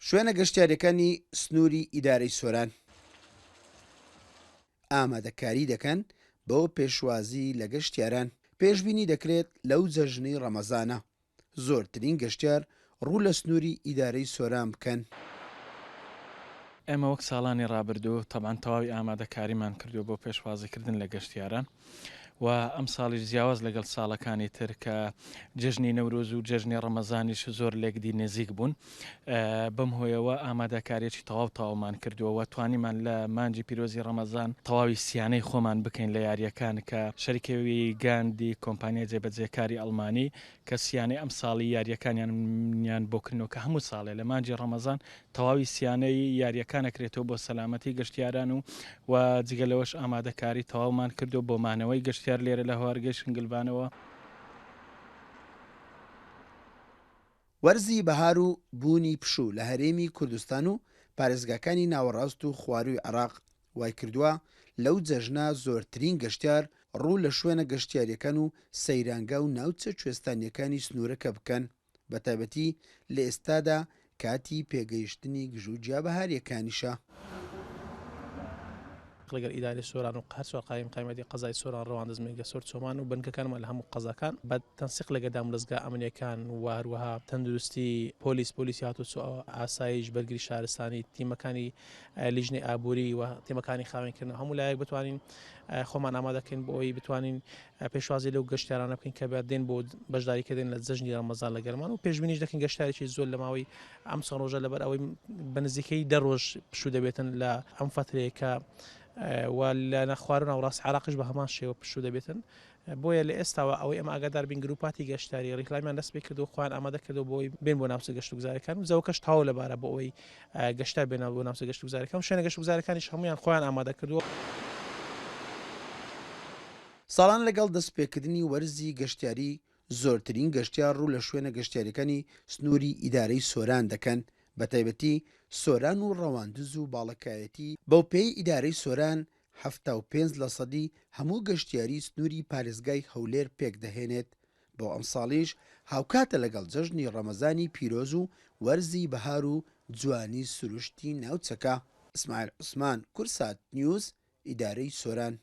شوێنە گەشتیارییەکانی سنووری ئیدارەی سۆران ئامادەکاری دەکەن بۆ پێشوازی لە گەشتیاران، پێشبینی دەکرێت لەو جەژنەی ڕەمەزانە زۆرترین گەشتیار ڕوو لە سنووری ئیدارەی سۆران بکەن. ئێمە وەک ساڵانی ڕابردوو تەبعەن تەواوی ئامادەکاریمان کردووە بۆ پێشوازیکردن لە گەشتیاران و ئەمساڵیش جیاواز لەگەڵ ساڵەکانی تر کە جەژنی نەورۆز و جەژنی ڕەمەزانیش زۆر لێکدی نزیک بوون بەم هۆیەوە ئامادەکاریەکی تەواو تەواومان کردووە و توانیمان لە مانگی پیرۆزی ڕەمەزان تەواوی سیانەی خۆمان بکەین لە یارییەکان کە شەریکەوی گاندی کۆمپانیای جێبەجێکاری ئەڵمانی کە سیانەی ئەمساڵی یارییەکانیانیان بۆ کردنەوە کە هەموو ساڵێ لە مانگی ڕەمەزان تەواوی سیانەی یارییەکان ئەکرێتەوە بۆ سەلامەتی گەشتیاران و و جگە لەوەش ئامادەکاری تەواومان کردووە بۆ مانەوەی گەشتیار لێرە لە هەوارگەی شنگلڤانەوە. وەرزی بەهار و بوونی پشوو لە هەرێمی کوردستان و پارێزگاکانی ناوەڕاست و خوارووی عێراق وایکردووە لەو جەژنە زۆرترین گەشتیار ڕوو لە شوێنە گەشتیارییەکان و سەیرانگا و ناوچە کوێستانییەکانی سنوورەکە بکەن، بەتایبەتی لە ئێستادا کاتی پێگەیشتنی گژوگیا بەهارییەکانیشە. لەگەڵ ئیدارەی سۆران و هەرچوار قایمقامیەتی قەزای سۆران، ڕەواندز، مێرگەسۆر، چۆمان و بنکەکانمان لە هەموو قەزاکان بە تەنسیق لەگەڵ دامودەزگا ئەمنیەکان و هەروەها تەندروستی، پۆلیس، پۆلیسی هاتوچۆ، ئاسایش، بەرگری شارستانی، تیمەکانی لیژنەی ئابووری و تیمەکانی خاوێنکردنەوە هەموو لایەک بتوانین خۆمان ئامادەکەین بۆ ئەوەی بتوانین پێشوازی لەو گەشتیارانە بکەین کە دێن بۆ بەشداریکردن لە جەژنی ڕەمەزان لە گەرمان و پێشبینیش دەکەین گەشتارێکی زۆر لە ماوەی ئەم چەند ڕۆژە لەبەر ئەوەی بە نزیکەی دە ڕۆژ پشوو دەبێتن لە ئەم فەترەیە کە و لە نەخوار و ناوەڕاست عراقیش بە هەمان شێوە پشوو دەبێتن بۆیە لە ئێستاوە ئەوەی ئەمە ئاگادار بین گروپاتی گەشتاری ڕیکلامیان دەست پێ کردو خۆیان ئامادە کردو بۆی بێن بۆ ناوچە گەشتوگوزارەکان و جەوەکەش تەواو لەبارە بۆ ئەوەی گەشتار بێنە بۆ ناوچە گەشتوگوزارەکان و شوێنە گەشتوگوزارەکانیش هەموویان خۆیان ئامادە کردووە. ساڵانە لەگەڵ دەستپێکردنی وەرزی گەشتیاری زۆرترین گەشتیار ڕوو لە شوێنە گەشتیاریەکانی سنووری ئیدارەی سۆران دەکەن، بەتایبەتی سۆران و ڕەواندز و باڵەکایەتی، بەوپێیەی ئیدارەی سۆران 75 لەسەدی هەموو گەشتیاری سنووری پارێزگای هەولێر پێکدەهێنێت، بۆ ئەمساڵیش هاوکاتە لەگەڵ جەژنی ڕەمەزانی پیرۆز و وەرزی بەهار و جوانی سروشتی ناوچەکە. ئیسماعیل عوسمان، کوردسات نیوز، ئیدارەی سۆران.